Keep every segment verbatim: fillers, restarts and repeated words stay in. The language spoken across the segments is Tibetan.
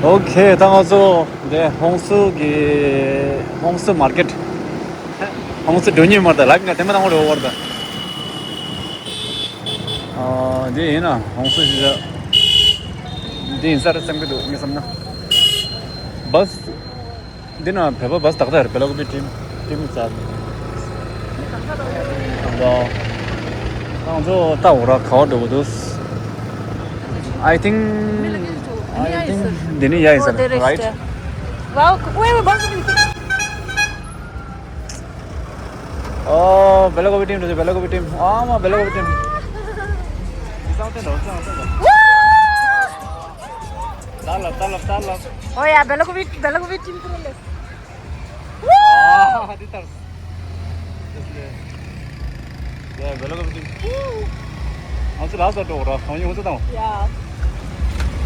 ཨོ་ཁེ། ད་ང་ཚོ་འདི་ཧོང་སུ་གི་ཧོང་སུ་མར་ཀེཊ། ཧོང་སུ་འགྲོ་ཉིན་མར་ད་ལབ་ང་དེ་མ་དང་བར་བར་ད། ཨ་འདི་ཡིན་ན་ཧོང་སུ་ཞིག་འདི་ཡིན་ས་རེད་བསམ་གི་འདུག་ངས་བསམ་ན། བཱས། འདི་ན་བོད་པ་བཱས་ཏག་ཏག་རེད། བེ་ལ་ཀོ་པི་ཊིམ་ཊིམ་ཙག་ད་ང་ཚོ་ལྟ་འོ་ར་ག་བ་འགྲོ་གི་འདུག I think I think འདི་ནི་ཡ་ཡིན་ས་རེད། Right? Wow, wait, wait, wait. ཨོ་བེ་ལ་ཀོ་པི་ཊིམ་འགྲོ། བེ་ལ་ཀོ་པི་ཊིམ། ཨ་མ་བེ་ལ་ཀོ་པི་ཊིམ། ཙག་ཏེ་འགྲོ་ཙག་ཏེ་འགྲོ། ལ་ལ་ལ་ལ་ལ། ཨོ་ཡ་བེ་ལ་ཀོ་པི་བེ་ལ་ཀོ་པི་ཊིམ་ཙག་ལ། ཨ་འདི་ལྟར། ཡ་བེ་ལ་ཀོ་པི་ཊིམ། ང་ཚོ་ལ་སོ་འགྲོ་ར་གང་ཡོང་ཚོ་དང་། ཡ།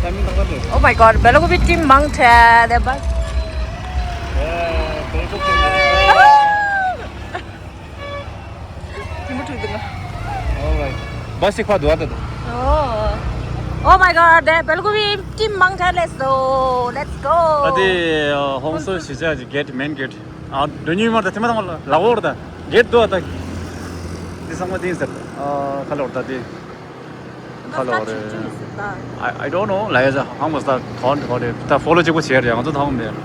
ད་མི་དང་པ་འདྲ། Oh my god, བེ་ལ་ཀོ་པི་ཊིམ་མང་ཆེ་དེ་བཱས། ཡ་བེ་ལ་ཀོ་པི་ཊིམ། ཐིམ་པུ་ཁྲུ་དུ་ང་། Alright. བཱས་ཤིག་ཕར་འདུག་ཨ་ད་དུ། Oh. Oh my god, བེ་ལ་ཀོ་པི་ཊིམ་མང་ཆེ། Let's go, let's go. ཨ་དེ་ཧོང་སུ་གཞིས་ཆགས་ཀྱི་གེ་ཊི། མེན་གེ་ཊི། ཨ་འགྲོ་ཉིན་མར་ད་དེ་མ་དང་ལ་འོར་ད་གེ་ཊི་འདུག་ཨ་ད། དེ་ཚང་མ་དེ་ཡིན་ཟེར། ཨ་ཁ་ལོར་ད་དེ། ཁ་ལོར་རེད། I I don't know. ལ་ཡ་ཟ་ཧང་མོ་ས་གོན་གོན་རེད། ད་ཕོ་ལོ་གཅིག་པོ་བྱས་རེད། ང་ཚོ་ཐང་མེད།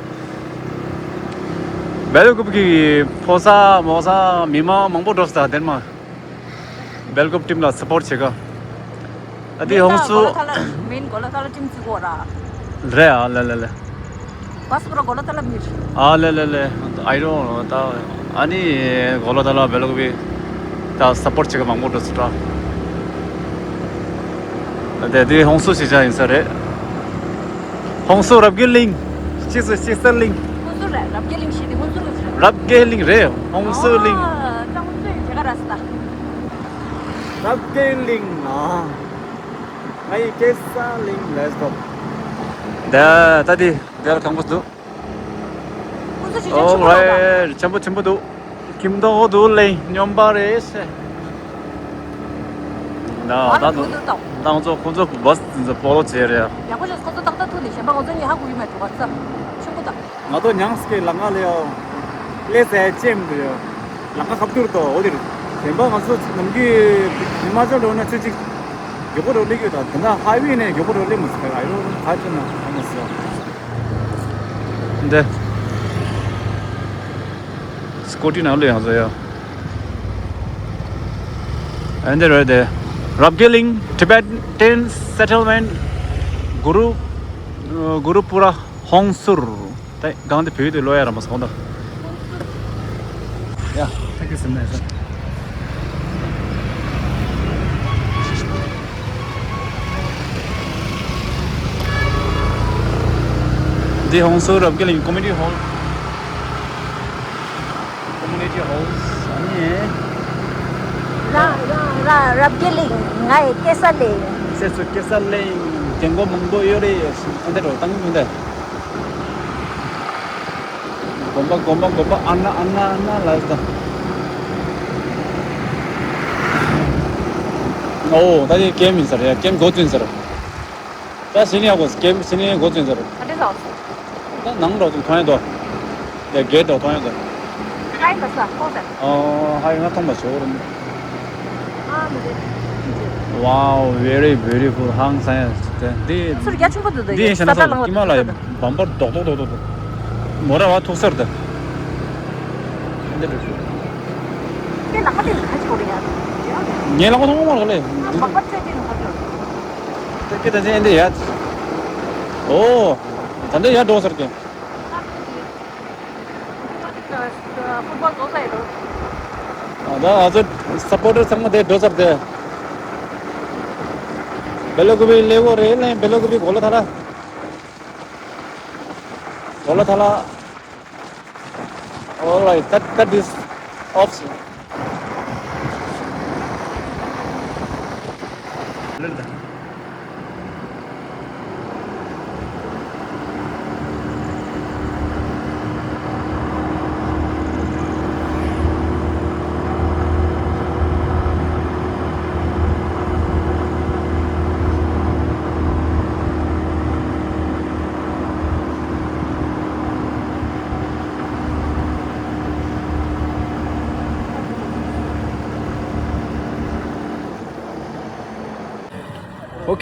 བེ་ལ་ཀོ་པི་གི་ཕོ་ས་མོ་ས་མི་མང་མང་པོ་འགྲོ་ས་དེར་མ། བེ་ལ་ཀོ་པི་ཊིམ་ལ་སི་པོར་ཊི་བྱེད་ག་ཨ་དེ་ཧོང་སུ། མེན་གོ་ལ་ཐ་ལ་ཊིམ་ཅིག་གོ་ར། རེད་ཨ་ལེ་ལེ་ལེ། བཱས་པུ་ར་གོ་ལ་ཐ་ལ་མིར། ཨ་ལེ་ལེ་ལེ། I don't know. ད་ཨ་ནི་གོ་ལ་ཐ་ལ་བེ་ལ་ཀོ་པི་ད་སི་པོར་ཊི་བྱེད་ག་མང་པོ་འགྲོ་སུ་ཏྲ། དེ་དེ་ཧོང་སུ་གཞིས་ཆགས་ཡིན་ས་རེད། ཧོང་སུ་རབ་རྒྱས་གླིང་། གཅིག་སུ་གཅིག་སར་གླིང་། ཧོང་སུ་རེད། རབ་རྒྱས་གླིང་ཞེས་དེ་ཧོང་སུ་རེད། རབ་རྒྱས་གླིང་རེད། ཧོང་སུ་གླིང་། ཨ་ད་ཧོང་སུ་ཡིན་ཟེར་ག་ར་སི་ད། རབ་རྒྱས་གླིང་ཨ། ང་ཡི་སྐྱེས་ས་གླིང་། Let's go. ད་ད་དེ་དེར་གང་པོ་འདུག་ཁོང་ཚོ་ཞིག་ཆེན་པོ་འདུག Alright. ཆེན་པོ་ཆེན་པོ་འདུག་ཁྱིམ་ཐོག་འདུག་ལེ་སྨྱོན་པ་རེད་ཤེ། ད་ང་ད་ལ་ཐུག་འདུག་ད། ད་ང་ཚོ་ཁོང་ཚོ་བཱས་ཕོ་ལོ་བྱས་རེད། ཡག་པོ་བྱས། ཁོང་ཚོ་ཏག་ཏག་ཐུག་ནས་གཞན་པ་ང་ཚོ་གཉིས་ཧ་གོ་གི་མེད་འགྲོ་བ་ཙམ་ཆེན་པོ་ད། ང་ཚོ་ཉང་སྐད་ལ་ང་ལེའོ། ལེ་ཟེ་ཅེམ་དུ་ཡོ། ལ་ང་ཁབ་ཏུར་དོ་འོ་དེར། གཞན་པ་ང་ཚོ་ནམ་རྒྱུན་ཧི་མ་ཅལ་འགྲོ་ན་ཆུ་གཅིག་མགྱོགས་པོ་འགྲོ་སླེབས་ཡོད་ད། དེ་ན་ཧའི་ཝེ་ནས་མགྱོགས་པོ་འགྲོ་སླེབས་མི་སྲིད་ཨ་ཡོ། ཁ་ཅིག་ན་ཧ་མ་སྲིད་འདི། སྐོ་ཊི་ནང་ལ་ཡང་བཟོ་ཡ། ཨ་འདི་རེད་དེ། རབ་རྒྱས་གླིང་། Tibetan Settlement། གུ་རུ། གུ་རུ་པུ་ར། ཧོང་སུར། ད་སྒང་དེ་བོད་དུ་ལོ་ཡ་ར་མ་སོང་ད། ཡ། Thank you so much. འདི་ཧོང་སུར་རབ་རྒྱས་གླིང་། Community Hall. Community House. ཨ་ནི། ར་ར་ར་རབ་རྒྱས་གླིང་། ང་ཡི་སྐྱེས་ས་གླིང་། སེ་སུ་སྐྱེས་ས་གླིང་། རྒན་གོག་མང་པོ་ཡོད་རེད། ཨ་འདི་འགྲོ་བཏང་གི་མི་འདུག་དགོན་པ་དགོན་པ་དགོན་པ། ཨ་ན་ཨ་ན་ཨ་ན་ལ་ད། ཨོ་ད་དེ་ཀེམ་ཡིན་ས་རེད། ཀེམ་འགོ་བཙུགས་ཡིན་ས་རེད། ད་ཕྱི་ནས་ཡག་པོ་ཀེམ་ཕྱི་ནས་འགོ་བཙུགས་ཡིན་ས་རེད། ག་འདྲ་ཟ། ད་ནང་འགྲོ་དུས་མཐོང་ཡག་འདུག་དེ་གེ་ཊི་འགྲོ་མཐོང་ཡག་འདུག་ཧའི་ད་ས་ཁོ་ས། ཨོ་ཧའི་ང་མཐོང་མ་བྱུང་རུང་། ཨ་མི་རེད། Wow, very beautiful. ཧང་སང་ཡ་དེ་འདི། ཚུར་རྒྱ་ཆུང་པོ་འདུག་འདི་ཡིན་ཤ་ན་ས་ལ་ཧི་མ་ལ་ཡ་བམ་པར་རྡོག་རྡོག་རྡོག་རྡོག་མོ་ར་བ་ཐུག་སར་དུ། འདི་འགྲོ་ཞུ། དེ་ལག་པ་དེ་ག་ཅི་འོ་རེད་ཡ། ངའི་ལག་པ་མཐོང་མ་རེད་ལེ། ཨ་མག་པ་ཚད་དེ་ནི་ག་ཅི་འོ་རེད། དེ་སྐད་དང་ཅན་འདི་ཡ། ཨོ། ད་འདི་ཡ་འགྲོ་སར་གི། ད་ང་ཚོ་སཔོར་ཊར་ཚང་མ་དེ་འགྲོ་ཚར་ཏེ། བེ་ལ་ཀུ་པི་སླེབས་ཡོད་རེད་ལེ། བེ་ལ་ཀུ་པི་གོ་ལ་ཐ་ལ། གོ་ལ་ཐ་ལ། All right, cut, cut this off.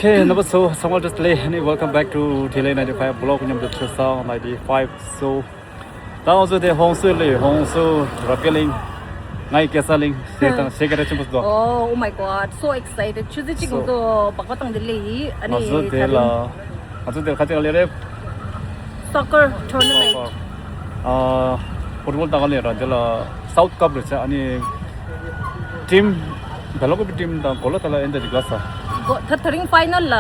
Hey, number so, someone just play and welcome back to Delay ninety-five vlog. མཉམ་དུ་ཆོས་སང་ninety-five so. ད་ང་ཚོ་དེ་ཧོང་སུར་ལས་ཧོང་སུར་རབ་རྒྱས་གླིང་ངའི་སྐྱེས་ས་གླིང་ཞེས་དང་ཞེས་སྐད་ཆ་ཆེན་པོ་བཟོ། Oh, oh my God, so excited. ཆུ་ཚོད་གཅིག་ང་ཚོ་སྦག་པ་བཏང་དེ་ལས་ཡིན། ཨ་ནི་ང་ཚོ་དེ་ལ་ང་ཚོ་དེ་ཁ་ཅིག་ལས་རེད། Soccer tournament. ཨ་ཕུཊ་བོལ་ཏག་ལས་ར་དེ་ལ་South Cup རེད་ཆ། ཨ་ནི་ཊིམ་བེ་ལ་ཀུ་པི་ཊིམ་དང་གོ་ལ་ཐ་ལ་ཨེན་ད་ཅིག་ག་ས། གོ་ད་ད་རིང་ཕའི་ནལ་ལ་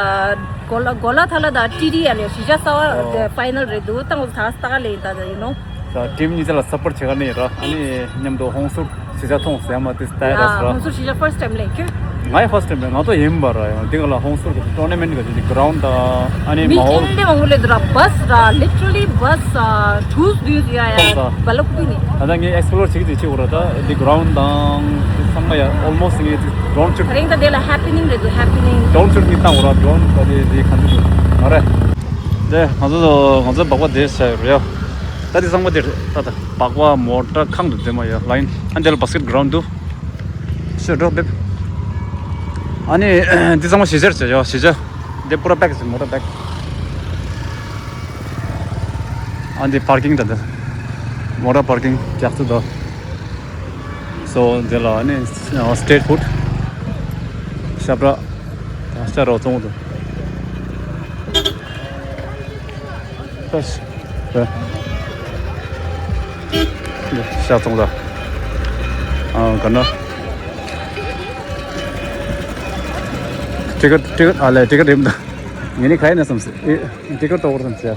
གོ་ལ་གོ་ལ་ཐ་ལ་དང་ཊི་ཌི་ཨེལ་ཡ་གཞིས་ཆགས་གསར་པ་དེ་ཕའི་ནལ་རེད་འདུག་ད་ང་ཚོ་ད་ལྟ་ལས་ད་ད་you know. ད་ཊིམ་གཉིས་ཆ་ལ་སབ་པོར་བྱེད་ག་ནས་ར། ཨ་ནི་མཉམ་དུ་ཧོང་སུར་གཞིས་ཆགས་མཐོང་ཟེར་མ་དེ་ལྟ་ཡ་ར་ཧོང་སུར་གཞིས་ཆགས་first time ལས་ཁྱོད། ངའི་first time རེད། ང་ཚོ་ཡིན་པ་ར། ཡང་འདི་ག་ལ་ཧོང་སུར་གྱི་ཊོར་ན་མེན་གྱི་འདི་གྷ་རའུན་ཌི་དང་ཨ་ནི་མི་མ་ཧོལ་ཨེ་འདྲ་མང་པོ་སླེབས་འདུག་ར། བྷ་སི་ར་literally བྷ་སི་ཨ་དུས་དུས་ཡ་ཡ་ཐོག་ས། བ་ལ་ཀུ་ནི། ད་ལྟ་ངས་ཨེག་སི་པི་ལོར་བྱེད་ཀྱི་བྱེད་འོ་ར། ད་འདི་གྷ་རའུན་ཌི་དང་འདི་ཚང་མ་ཡ་ཨོལ་མོ་སི་ངས་འདི་ཌོན་ཊི་ཤུཊ་ད་རིང་ད་དེ་ལ་ཧེ་པི་ནིང་རེད་འདུག་ཧེ་པི་ནིང་ཌོན་ཊི་ཤུཊ་ངས་བཏང་འོ་ར། ཌོན་ཊི་ད་དེ་དེ་ག་འདི་འདུག་མ་རེད། དེ་ང་ཚོ་ང་ཚོ་སྦག་པ་དེ་ཟ་ཡོད་རེད་ཡ། ད་དེ་ཚང་མ་དེ་རེད། ད་ད་སྦག་པ་མོ་ཊ་ཁང་དུ་དེ་མ་ཡ་ལ་ཡིན། ཨ་འདི་ལ་བྷ་སི་ཀེཊ་གྷ་རའུན་ཌི་འདུག་ཤོད་འགྲོ་འབེབས། ཨ་ནི་འདི་ཚང་མ་གཞིས་ཆགས་རེད་ཡ། གཞིས་ཆགས། འདི་པུ་ར་པེག་ཟེར་མོ་ཊ་པེག་ཨ་འདི་པར་ཀིང་ད་འདི། མོ་ཊ་པར་ཀིང་རྒྱག་ཚུལ་དོ། སོ་འདི་ལ་ནི་སི་ཊི་རིཊ་ཕུཌ། ཤ་བྲག་ཤ་རོ་བཙོང་འདུག་ཤ་བཙོང་ད། ཨ་ག་ན། ཊི་ཀེཊ་ཊི་ཀེཊ་ཨ་ལས་ཊི་ཀེཊ་རིམ་ད། ངས་ནི་ག་ཡིན་ན་བསམ་སི། ཊི་ཀེཊ་ཏོག་བར་བསམ་སི།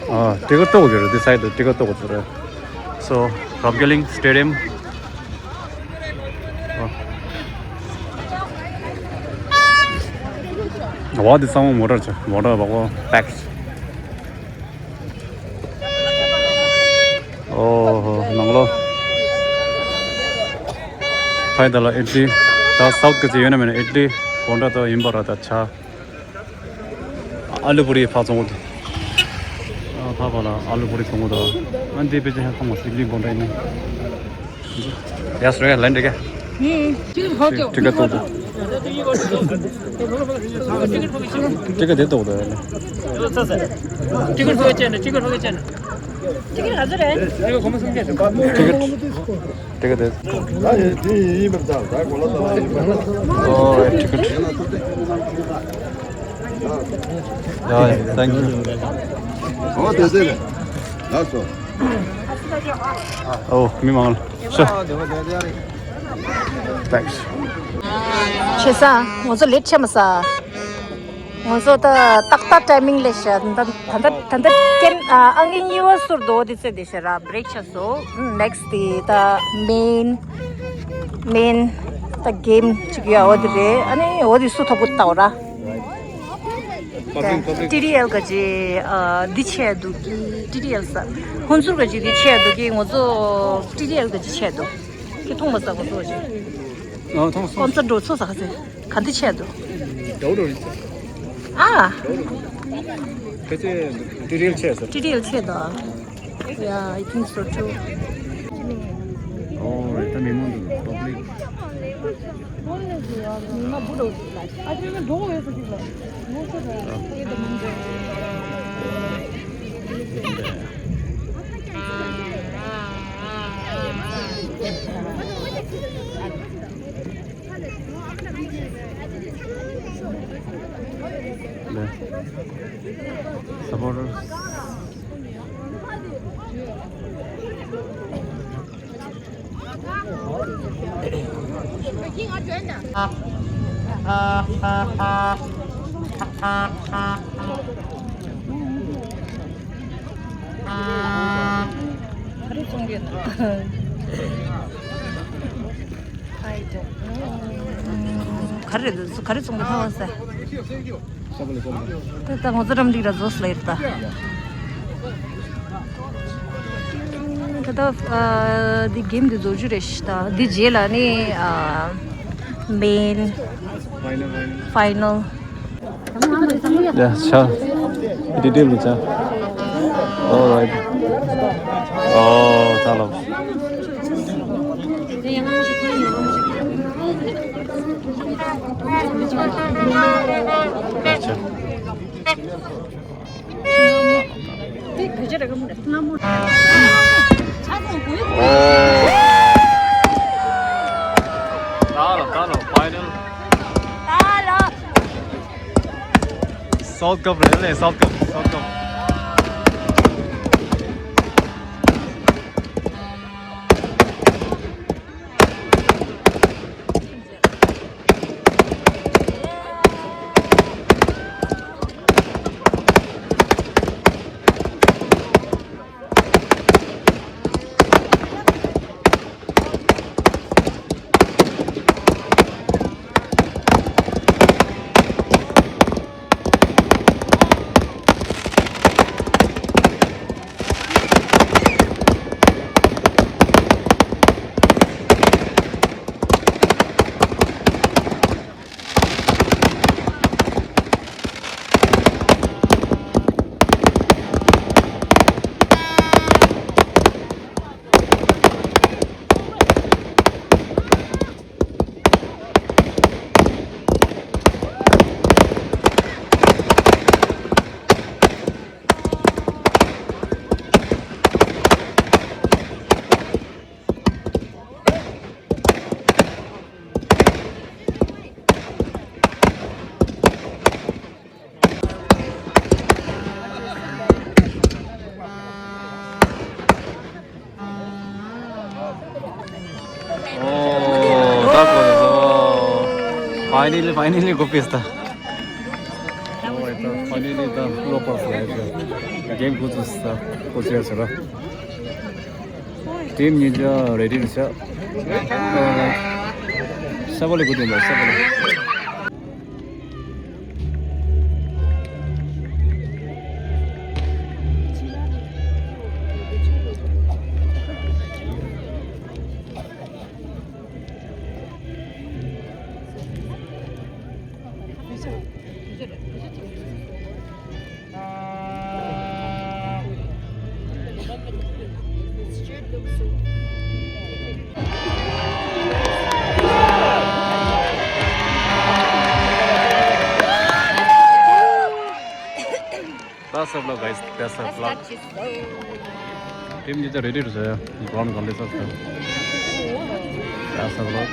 ཨ་ཊི་ཀེཊ་ཏོག་གི་རེད། འདི་སའིཌ་དུ་ཊི་ཀེཊ་ཏོག་གི་རེད། སོ་རབ་རྒྱས་གླིང་སི་ཊེ་ཌི་ཡམ། ཨ་བ་འདི་ཚང་མ་མོ་ཊ་ཆ། མོ་ཊ་བག་བག་པེག་ཨོ་ཧོ་ནང་ལོ། ཕའི་ད་ལ་ཨིཌ་ལི། ད་སའུཐ་གི་ཚེ་ཡོད་ན་མེད་ན་ཨིཌ་ལི་བོན་ཊ་ད་ཡིན་པ་ར། ད་ཆ་ཨ་ལུ་པུ་རི་ཕ་ཚོང་དུ། ཨ་ཕ་ཕ་ལ་ཨ་ལུ་པུ་རི་ཚོང་དུ། ཨ་འདི་པེ་ཅི་ཧ་ཁོང་མ་ཨིཌ་ལི་བོན་ཊ་ཡིན། ཡ་སོ་ཡ་ལན་འདྲི་ག་ཊི་ཀེཊ་ཏོག་ཏོག་ཊི་ཀེཊ་དེ་ཏོག་ཏོག་ཡ་ལེ། ཊི་ཀེཊ་ཕོ་གི་ཅན་ནི་ཊི་ཀེཊ་ཕོ་གི་ཅན་ནི། ཊི་ཀེཊ་ག་ཚོད་རེད། ཊི་ཀེཊ་ཁོ་མོ་སུམ་བརྒྱ་ཞིག་ཊི་ཀེཊ་ཊི་ཀེཊ་དེ། ད་ཡིན་དེ་ཡིན་པར་ད་ད་གོ་ལ་ད་ལ་ཡིན་པར། ཨོ་ཊི་ཀེཊ། ཡ་ཡ་ཐེང་ཀིའུ། ཨོ་དེ་དེ་རེད། ལགས་སོ། ཨོ་མི་མང་ལ། ཤ། ཐེང་ཀིའུ། ཆེ་ས་ང་ཚོ་ལེཊ་ཆེ་མ་ས། ང་ཚོ་ད་ཏག་ཏག་ཊའི་མིང་ལས་ཤ་ད་ད་ད་ད་ཀན་ཨ་ཨང་ཀི་གཉིས་པ་ཟུར་དོ་དེ་ཚེ་དེ་ཤ་ར་བྷི་རེག་ཆགས་སོ། ནེག་སི་ཊི་དེ་ད་མེན་མེན་ད་གེམ་ཅིག་ཡོད། འོ་དེ་རེད། ཨ་ནི་འོ་དེ་སུ་ཐོབ་གོ་ད་འོ་ར། ཊི་ཌི་ཨེལ་ག་ཅི་ཨ་འདི་ཆེ་འདུག་གི། ཊི་ཌི་ཨེལ་ས་ཧོན་སུར་ག་ཅི་འདི་ཆེ་འདུག་གི། ང་ཚོ་ཊི་ཌི་ཨེལ་ག་ཅི་ཆེ་འདུག་གི། མཐོང་མ་ས་ང་ཚོ་ཅི། ཨ་མཐོང་སོང་། སྤོན་སར་འགྲོ་ཚོ་ས་ག་ཚེ་ག་འདི་ཆེ་འདུག་ཌའོ་ཌའོ་རེད། ཨ། ཁ་ཚེ་ཊི་ཌི་ཨེལ་ཆེ་ས། ཊི་ཌི་ཨེལ་ཆེ་ད། Yeah, I think so too. ཨོ་རེད། ད་མི་མང་འདུག་པབ་ལིག་ལས། སབ་པོར་ཊར། ག་རེ་བཙོང་གི་ཡོད་ན། ག་རེ་འདུག་ག་རེ་བཙོང་གི་ཧ་བ་ས། ད་ད་ང་ཚོ་རམ་འདིག་ར་ཛོས་ལ་ཡོད་ད། ད་ད་འདི་གེམ་འདི་རྫོགས་རྒྱུ་རེད་ཤི་ད། འདི་རྗེས་ལ་ནི་མེན་ཕའི་ནལ། ཡ་ཆ། འདི་འདྲས་མི་ཆ། ཨོ་རའིཊ། ཨོ་ད་ལོ། South Cup རེད་ལེ། South Cup, South Cup. Oh, that was, oh, finally, finally, go pista. Oh, I thought finally the bloopers like game goes to start. Go see us, right? Team Ninja ready to start. Sabale go dinda, sabale. Best of luck, guys. Best of luck. Team Ninja ready to say, ground conditions. Best of luck.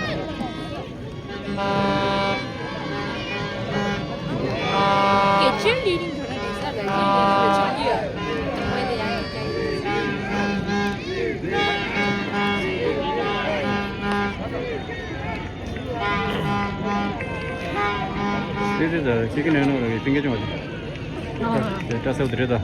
This is a chicken and all, finger chong. That's how they do that.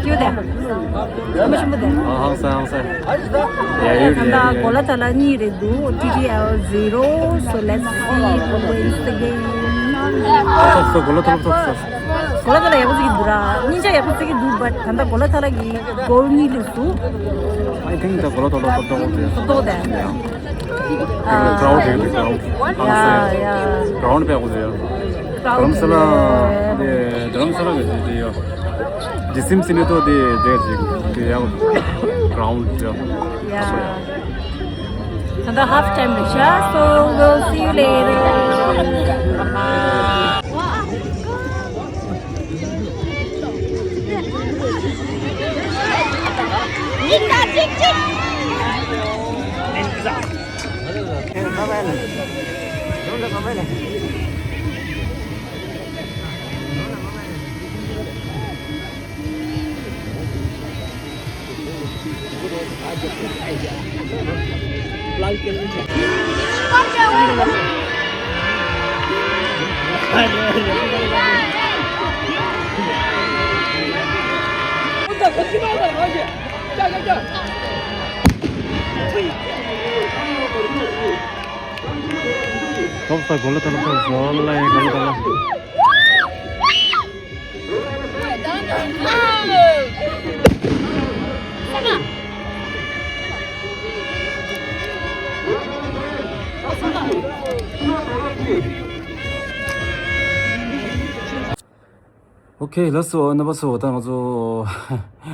ཁྱོད་དེ། ཨ་མ་ཤི་མོ་དེ། ཨ་ཧང་སང་ཧང་སང་། ཡ་ཡོད་ད་ཡོད་ལྟ་ཡོད། གོ་ལ་ཐ་ལ་གཉིས་རེད་འདུག་ཊི་ཊི་ཨེལ་zero. So let's see who wins the game. ཐོབ་སོ་གོ་ལ་ཐ་ལ་ཐོབ་སོ། གོ་ལ་ཐ་ལ་ཡག་པོ་བརྩི་གི་འདུག་ར། གཉིས་ཆ་ཡག་པོ་བརྩི་གི་འདུག but ད་ལྟ་གོ་ལ་ཐ་ལ་གི་གོལ་གཉིས་ལས་སུ། I think the གོ་ལ་ཐ་ལ་ཐོབ་ཐོབ་དེ། ཐོབ་ཐོབ་དེ། ཡ། ཀའོ་དེ་དེ་ཀའོ། ཡ་ཡ། ཀའོ་དཔེ་ཡག་པོ་ཡོད། རྡ་རམ་ས་ལ་དེ་རྡ་རམ་ས་ལ་གི་དེ་དེ་ཡོད། ཇི་སིམ་སི་ནི་ཐོ་དེ་དེ་ཅིག་དེ་ཡང་ཀའོ་དེ་ཡོད། ཡ། ད་ལྟ་half time རེད་ཤག So we'll see you later. ཐོབ་ས་གོ་ལ་ཐ་ལ་ཐོབ་ས་ལ་ཡི་གོ་ལ་ཐ་ལ། ཨོ་ཁེ་ལགས་སོ། རྣམ་པ་ཚོ་ད་ང་ཚོ་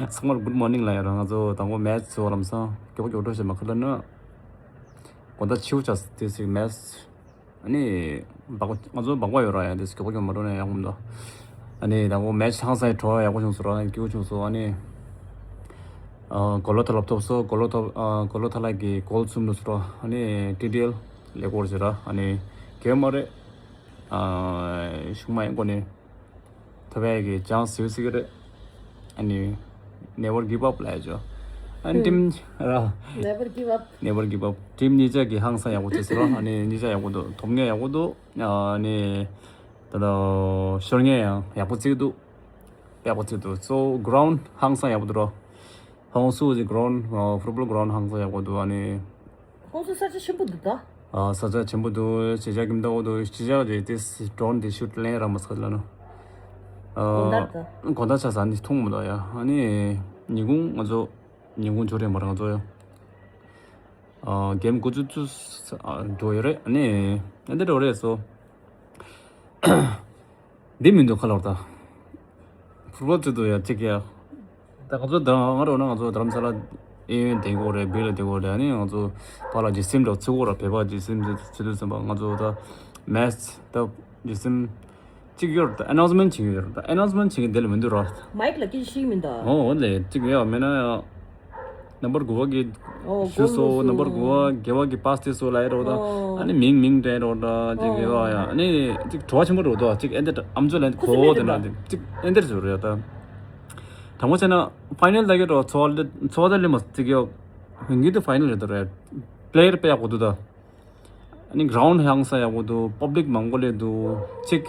ཚང་མར་good morning ལབ་ཡ་ར། ང་ཚོ་དང་པོ་མེཆ་ཚོ་ལམ་སང་མགྱོགས་མགྱོགས་འགྲོ་བྱེད་མ་ཁ་ལ་ན་དགོང་དག་ཕྱི་པོ་ཆགས་དེ་ཟིག་མེཆ། ཨ་ནི་སྦག་ང་ཚོ་སྦག་པ་ཡོད་ར། ཡ་དེ་ཟིག་མགྱོགས་མགྱོགས་མ་འགྲོ་ན་ཡག་པོ་མི་འདུག་ཨ་ནི་དང་པོ་མེཆ་ཧང་སང་བྲོ་བ་ཡག་པོ་བྱུང་སོང་ར། སྐྱིད་པོ་བྱུང་སོང་། ཨ་ནི་ཨ་གོ་ལ་ཐ་ལ་ཐོབ་སོང་། གོ་ལ་ཐོབ་ཨ་གོ་ལ་ཐ་ལ་གི་གོལ་གསུམ་ལོས་སོང་ར། ཨ་ནི་ཊི་ཊི་ཨེལ་ལེགས་པོ་བྱས་ར། ཨ་ནི་གལ་མ་རེད། ཨ་གཞུག་མ་ཡིན་གོ་ནི། ཐོབ་ཡ་གི་ཅང་སི་ཡོད་སྲིད་ཀྱི་རེད། ཨ་ནི་never give up ལབ་ཡ་ཅོ། ཨ་ནི་ཊིམ་ར། Never give up. Never give up. ཊིམ་གཉིས་ཆ་གི་ཧང་སང་ཡག་པོ་བྱས་སོང་ར། ཨ་ནི་གཉིས་ཆ་ཡག་པོ་འདུག་ཐོབ་མཁན་ཡག་པོ་འདུག་ཨ་ནི་ད་ལྟ་ཤོར་མཁན་ཡང་ཡག་པོ་བརྩི་གི་འདུག་ཡག་པོ་བརྩི་གི་འདུག So ground ཧང་སང་ཡག་པོ་འདུག་ར། ཧོང་སུ་གི་ground ཨ་football ground ཧང་སང་ཡག་པོ་འདུག་ཨ་ནི། ཁོང་ཚོ་ས་ཆ་ཆེན་པོ་འདུག་ད། ཨ་ས་ཆ་ཆེན་པོ་འདུག་གཞིས་ཆགས་ཀྱི་མདའ་འོག་འདུག་གཞིས་ཆགས་རེད་དེ་drone དེ་shoot ལེན་ར་མ་ཚར་ལ་ནོ། ཨ་དགོང་དག་ད། དགོང་དག་ཆ་ས་ནི་ཐུང་མི་འདུག་ཡ། ཨ་ནི་ཉིན་གུང་ང་ཚོ་ཉིན་གུང་ཆོ་རེད་མ་རེད་ང་ཚོ་ཡ། ཨ་གེམ་དགུ་བཅུ་བཅུ་ཨ་འགྲོ་ཡོད་རེད། ཨ་ནི་ཨ་འདི་འགྲོ་རེད་སོ། འདི་མི་འདུག་ཁ་ལོར་ད། ཕུར་པ་ཚོ་དུ་ཡ་གཅིག་ཡ། ད་ང་ཚོ་ད་ང་རོ་ན་ང་ཚོ་དྷ་རམ་ས་ལ་ཨེ་ཡོན་དེ་གོ་རེད་བིལ་ལ་དེ་གོ་རེད། ཨ་ནི་ང་ཚོ་ཕ་ལ་ཇི་སིམ་འདྲ་ཚུགས་གོ་ར་བེ་བ་ཇི་སིམ་ཚུ་ཚུ་དུ་སམ་པ་ང་ཚོ་ད་མེཆ་ད་ཇི་སིམ་གཅིག་ཡོད་ད་ཨ་ནའུན་སི་མེན་ཊི་བྱེད་ཀྱི་ཡོད་ད་ཨ་ནའུན་སི་མེན་ཊི་བྱེད་ཀྱི་དེ་ལ་མི་འདུག་ར། མའིཀ་ལ་སྐད་ཆ་བཤད་མི་འདུག་ཨོ་ཨོ་ལེ་གཅིག་ཡོད་མེད་ན་ཡ། ནམ་བར་དགུ་བ་གི་ཨོ་ཞུ་སོ་གོ་ནམ་བར་དགུ་བ་དགེ་བ་གི་པཱས་ཏི་སོ་ལ་ཡ་རོ་ད། ཨོ་ཨ་ནི་མིང་མིང་དྲན་རོ་ད་ཅིག་ཨོ་ཡོད་ཡ། ཨ་ནི་ཅིག་བྲོ་བ་ཆེན་པོ་རོ་ད་ཅིག་ཨེ་འདི་ཨམ་ཅོ་ལན་ཨེག་སའི་ཊི་མེན་ཊི་ཁོ་དེ་ན་ཅིག་ཨེ་འདིར་ཞུ་རེད་ད། དང་པོ་བྱས་ན་ཕའི་ནལ་ད་གི་རོ་ཚོ་བ་ཚོ་བ་ལི་མ་ཅིག་ཡོད། ངེད་དུ་ཕའི་ནལ་རེད་ད་རེད། པི་ལེ་ཡར་དཔེ་ཡག་པོ་འདུག་ད། ཨ་ནི་གྷ་རའུན་ཌི་ཧང་སང་ཡག་པོ་འདུག་པབ་ལིག་མང་པོ་སླེབས་འདུག་ཅིག་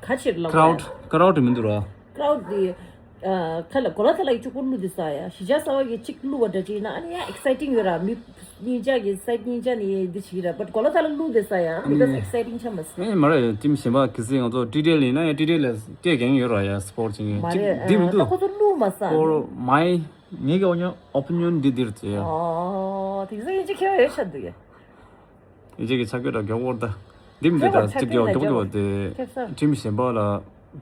ག་ཕྱིར་ལབ་ཀ་རའུ་ཌི་ཀ་རའུ་ཌི་མི་འདུག་ར། ཀ་རའུ་ཌི་དེ་ཨ་ཁ་ལ་གོ་ལ་ཐ་ལ་ཡི་གཅིག་པོ་བླུགས་དེ་ས་ཡ་གཞིས་ཆགས་གསར་པ་གི་གཅིག་བླུགས་པ་འདྲ་ཅིག་ཡིན་ན་ཨ་ནི་ཡ་ཨེག་སའི་ཊིང་ཡོད་ར། མི་གཉིས་ཆ་གི་སའེ་ཌི་གཉིས་ཆ་ནི་འདི་ཞིག་ར། བཊ་གོ་ལ་ཐ་ལ་བླུགས་དེ་ས་ཡ་ཨ་ནི་བི་ཀོ་ཟི་ཨེག་སའི་ཊིང་ཆགས་མ་སོང་། ཨེ་མ་རེད། ཊིམ་གཞན་པ་གི་སི་ང་ཚོ་ཊི་ཊི་ཨེལ་ཡིན་ན་ཡ་ཊི་ཊི་ཨེལ་ལ་སྐད་རྒྱག་ཡོད་ར་ཡ་སི་པོར་ཊི་བྱེད་མཁན་མ་གཅིག་རེད། འདི་མི་ཨ་ད་འདུག་ཁོ་ཚོ་བླུགས་མ་ས་ཨོ་ནི་མའི་ངེད་ཀྱི་ཨོ་ཉོ་ཨོ་པི་ནི་ཡོན་འདི་འདིར་ཟེར་ཡ། ཨོ་དེ་ཚོ་ཡིན་གཅིག་ཁྱེད་ཡོད་ཆ་འདུག་ཡ། ཡིན་གཅིག་གི་ཆ་བགོས་ར་མགྱོགས་པོར་ད། འདི་མི་འདུག་ད་ཁྱེད་ཅིག་ཡོད་མགྱོགས་མགྱོགས་དེ་ཁྱེད་ས་ཊིམ་གཞན་པ་ལ་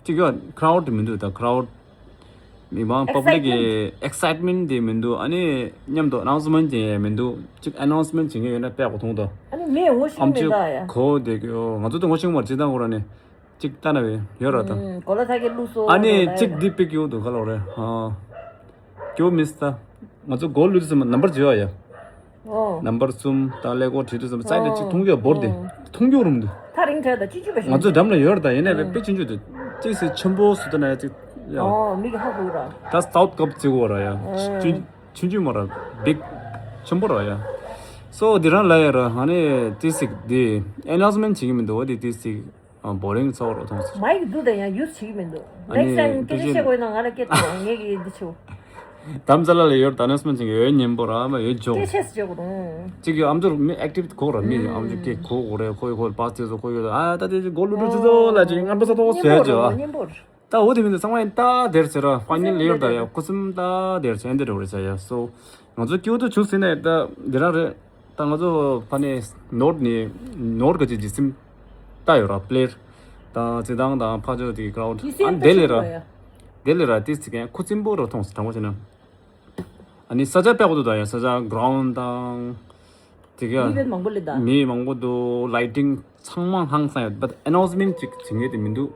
ཅིག་ཡོད་ཀ་རའུ་ཌི་མི་འདུག་ད་ཀ་རའུ་ཌི་མི་མང་པབ་ལིག་གི་ཨེག་སའི་ཊི་མེན་ཊི་དེ་མི་འདུག་ཨ་ནི་མཉམ་དུ་ཨ་ནའུན་སི་མེན་ཊི་དེ་མི་འདུག་ཅིག་ཨ་ནའུན་སི་མེན་ཊི་བྱེད་མཁན་ཡོད་ན་དཔེ་ཡག་པོ་མཐོང་ད། ཨ་ནི་མི་ངོ་ཤེས་ཨམ་མི་ཅིག་འདུག་ཡ། གོ་དེ་གི་ང་ཚོ་ད་ངོ་ཤེས་མ་རེད། ཅི་ལྟ་ན་བས་ཡོད་ར་ད། ཨུམ་གོ་ལ་ཐ་གི་བླུགས་སོ་ཨ་ནི་ཨ་ནི་ཅིག་འདི་པིག་ཡོད་འདུག་ག་ལོ་རེད་ཨ། སྐྱོ་མི་སྲིད་ད། ང་ཚོ་གོལ་བླུགས་དུས་ཙམ་པ་ནམ་བར་བརྗེ་བ་ཡ། ཨོ། ནམ་བར་གསུམ་དང་ཀླད་ཀོར་བྲིས་དུས་ཙམ་པ་སའེ་ཌི་ཅིག་མཐོང་རྒྱུ་བོར་ཏེ། ཨོ། མཐོང་རྒྱུ་རུམ་འདུག་ཐག་རིང་ཐག་ད་ཅི་ཅི་བ་ང་ཚོ་འགྲམ་ལ་ཡོད་ར་ད་ཡིན་ནའི་ཨོ། དཔེ་ཆུང་ཆུང་དུ་ཅིག་སེ་ཆེན་པོ་སུ་ད་ན་ཡ་ཅིག་ཡ། ཨོ་མི་གི་ཧ་གོ་ར། ད་སའུ་ཐི་ཀབ་བརྩི་གོ་ར་ཡ། ཨོ། ཆུང་ཆུང་ཆུང་ཆུང་མ་ར་བིག་ཆེན་པོ་ར་ཡ། སོ་འདི་རང་ལ་ཡ་ར་ཧ་ནི་ཏི་སིག་འདི་ཨ་ནའུན་སི་མེན་ཊི་བྱེད་ཀྱི་མི་འདུག་བ་འདི་ཏི་སིག་ཨ་བོ་རིང་ཚ་བོ་རོ་མཐོང་སོང་། མའིག་འདུག་དང་ཡང་ཡུས་བྱེད་ཀྱི་མི་འདུག་ཨ་ནི་next time སྐད་ཆ་དེ་བཤད་དགོས་ན་ང་ལ་སྐད་ཆ་ངས་ཀྱི་འདི་ཆེའོ། དམ་ཚ་ལ་ལ་ཡོད་ད་ནས་སྨན་ཅིག་ཡོད་ཉན་པོ་ར་མ་ཡོད་ཇོ། སྐད་ཆས་བྱེད་དགོས་དང་། གཅིག་ཡོད་ཨམ་ཅོག་མི་ཨེག་ཊིབ་གོ་ར་མི་ཨམ་ཅོག་སྐད་གོ་གོ་རེ་ཁོ་ཡོད་ཁོ་པ་སྟེ་སོ་ཁོ་ཡོད་ཨ་ད་དེ་གོ་ལུ་ཏུ་ཅི་ཚོ་ལ་ཅིག་ངན་པ་ས་ཐོག་ཟོས་ཇོ། སྙན་པོ་རེད། ད་འོ་དེ་མིན་ད་ཚང་མ་ཡིན་ད་དེར་ཟེར་ར་ཕ་ཉིན་ལེ་ཡོར་ད་ཡ་ཁུ་སིམ་ད་དེར་ཟེར་འདི་རོ་རེ་ཟེར་ཡ་སོ། ང་ཚོ་སྐྱིད་པོ་ཆུང་སྲིད་ནས་ད་འདི་རང་རེད། ད་ང་ཚོ་ཕ་ནས་ནོར་ནས་ནོར་ག་ཅིག་ཇི་སིམ་ད་ཡོད་ར་པི་ལེར་ད་ཙི་དང་དང་ཕ་ཇོ་དེ་ཀ་རའུན་ཨ་དེ་ལེ་ར་དེ་ལེ་ར་དེ་ཚིག་ཁུ་སིམ་པོ་ར་མཐོང་སོང་དྲང་པོ་བྱས་ན། ཨ་ནི་ས་ཆ་དཔེ་གོ་ཏོ་ད་ཡ་ས་ཆ་ག་རའུན་དང་དེ་ག་མི་བས་མང་པོ་ལེ་ད། མི་མང་པོ་འདུག lighting ཚང་མ་ཧང་སང་ཡོད། but announcement ཅིག་བྱེད་མཁན་དེ་མི་འདུག་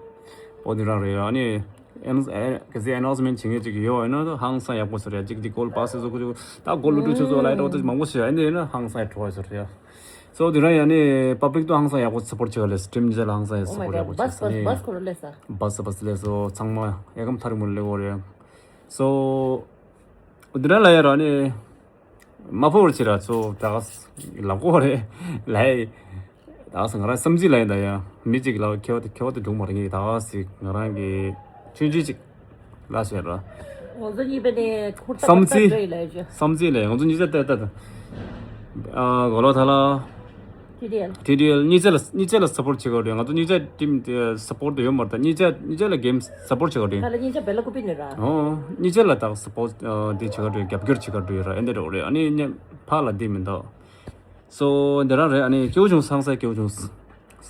འོ་དེ་རང་རེད། ཨ་ནི་ཨེ་ནོ་ཨེ་ག་ཚོད་announcement བྱེད་མཁན་ཅིག་ཡོད་ཡོད་ན་ཧང་སང་ཡག་པོ་ཟེར་ཡ། གཅིག་དེ་གོལ་པ་སེ་བཟོ་ཁུ་ཆུ་ད་གོལ་ལུ་ཁུ་ཆུ་བཟོ་ལ་ཡ་འགྲོ་དེ་མང་པོ་ཞིག་ཡོད། ཨ་ནི་ན་ཧང་སང་ཡག་གྲོགས་ཟེར་ཡ། སོ་དེ་རང་ཡ་ནི་པབ་ལིག་ཏུ་ཧང་སང་ཡག་པོ་སཔོར་བྱེད་ག་ལེ། སི་ཊིམ་ཉི་ཚེ་ལ་ཧང་སང་ཡག་སྤོར་ཡག་པོ་བྱེད་ས་ནི་བྷ་སི་བྷ་སི་ཁོ་ར་ལེ་ས། བྷ་སི་བྷ་སི་ལེ་སོ་ཚང་མ་ཡ་གམ་ཐར་མུ་ལེ་གོ་རེ། སོ་དེ་རང་ལ་ཡ་ར་ནི་མ་ཕོ་བར་ཆེ་ར་ཚོ་ད་ག་ལབ་གོ་རེ་ལ་ཡ། ད་ག་ང་རང་བསམ་རྩིས་ལ་ཡིན་ད་ཡ་མི་གཅིག་ལ་ཁེ་བ་དེ་ཁེ་བ་དེ་འགྲུག་མ་རེད། ངས་ད་ག་ང་རང་གི་ཆུང་ཆུང་གཅིག་ལ་ཟེར་ར། ང་ཚོ་གཉིས་པའི་ནས་ཁུར་ཐག་བསམ་རྩིས་ཁུར་ཐག་ལ་ཡོད་ཅོ། བསམ་རྩིས་ལས་ང་ཚོ་གཉིས་ཆ་ལྟ་ལྟ་ད། ཨ་གོ་ལོ་ཐ་ལ། ཊི་ཌི་ཨེལ། ཊི་ཌི་ཨེལ་གཉིས་ཆ་ལ་གཉིས་ཆ་ལ་སཔོར་བྱེད་ག་རེད། ང་ཚོ་གཉིས་ཆ་ཊིམ་དེ་སཔོར་དེ་ཡོད་མ་རེད། ད་གཉིས་ཆ་གཉིས་ཆ་ལ་གེམ་སཔོར་བྱེད་ག་རེད། ད་ལ་གཉིས་ཆ་བེ་ལ་ཀུ་པི་ནི་ར། ཨོ་གཉིས་ཆ་ལ་ད་སཔོར་དེ་བྱེད་ག་རེད། རྒྱབ་སྐྱོར་བྱེད་ག་རེད་ར། ཨེ་འདི་རེད་རེད། ཨ་ནི་ཕ་ལ་དེ་མི་འདུག་སོ་འདི་རང་རེད། ཨ་ནི་སྐྱིད་པོ་བྱུང་། ཧང་སང་སྐྱིད་པོ་བྱུང་།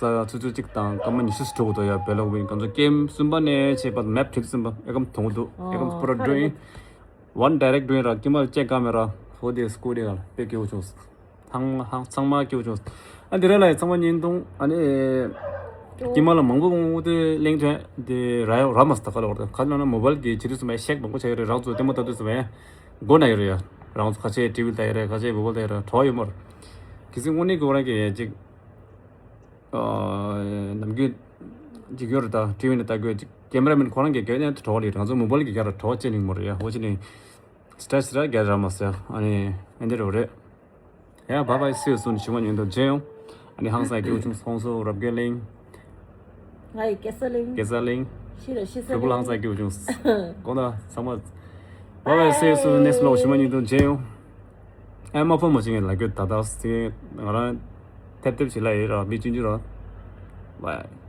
ས་ཆུ་ཚོད་གཅིག་དང་སྐར་མ་ཉི་ཤུ་ཙམ་འགྲོ་གི་འདུག་ཡ། བེ་ལ་ཝིན་ང་ཚོ་ཀེམ་གསུམ་པ་ནས་བྱས་པ་མེབ་ཁྲིབ་གསུམ་པ་ཨེ་ཀམ་མཐོང་གི་འདུག་ཨེ་ཀམ་ཕུ་ར་ཌོ་ཡིན། ཝན་ཌའི་རེག་ཌོ་ཡིན་ར། ཀི་མ་ལ་ཅེག་ཀ་མེ་ར་ཧོ་དེ་སྐུ་དེ་ག་ལ་དཔེ་སྐྱིད་པོ་བྱུང་། ཚང་མ་ཧང་ཚང་མ་སྐྱིད་པོ་བྱུང་། ཨ་འདི་རེད་ལ་ཡ་ཚང་མ་བརྙན་ཐུང་ཨ་ནི་ཀི་མ་ལ་མང་པོ་མང་པོ་དེ་གླེང་ཐོན་དེ་ར་ཡ་ར་མ་སྟ་ག་ལ་བར་དུ་ག་ལ་ན་མོ་བལ་གི་བྱེད་དུས་སུ་མ་ཤེག་མང་པོ་བྱ་གི་རེད། རང་ཚོ་ལྟད་མོ་ལྟ་དུས་སུ་མ་མགོ་ན་ཡོད་རེད་ཡ། རང་ཚོ་ཁ་ཆེ་ཊི་ཝི་ལྟ་ཡོད་རེད། ཁ་ཆེ་མོ་བལ་ལྟ་ཡོད་རེད། གྲོགས་ཡོད་མ་རེད། གལ་སྲིད་དངོས་གནས་ཀྱི་བར་གྱི་ཅིག་ནམ་རྒྱུན་ཅིག་ཡོད་རེད། ད་ཊི་ཝི་ནས་ལྟ་དགོས་ཅིག་ཀེ་མ་ར་མེན་ཁོ་རང་གི་གལ་ནས་གྲོགས་ལ་ཡོད་རེད། ང་ཚོ་མོ་བལ་གི་ག་ར་གྲོགས་བྱེད་ནི་མོ་རེད་ཡ། ཧོ་ཅི་ནི་སི་ཊ་སི་ར་ག་ར་མ་ཟེར། ཨ་ནི་ཨེ་འདི་རོ་རེད་ཡ། བྷའི་བྷའི། སི་ཡུ་སུན། ཞི་མ་ཉིན་དུ་མཇལ་ཡོང་། ཨ་ནི་ཧང་སང་སྐྱིད་པོ་བྱུང་། ཧོང་སོ་རབ་རྒྱས་གླིང་། ང་ཡི་སྐྱེ་ས་གླིང་། སྐྱེ་ས་གླིང་། ཤི་ར་ཤི་ས་གླིང་། ཧང་སང་སྐྱིད་པོ་བྱུང་། དགོངས་དག་ཚང་མ། བྷའི་བྷའི། སི་ཡུ་སུན། ནེག་སི་ལོག་ཞི་མ་ཉིན་དུ་མཇལ་ཡོང་། ཨ་མ་ཕོ་མོ་ཅིག་ངས་ལ་རྒྱུ་ད་ད་སི་ང་རང་ཐེབ་ཐེབ་བྱེད་ལ་ཡོད་ར་མི་ཅུན་ཅུ་ར། བྷའི།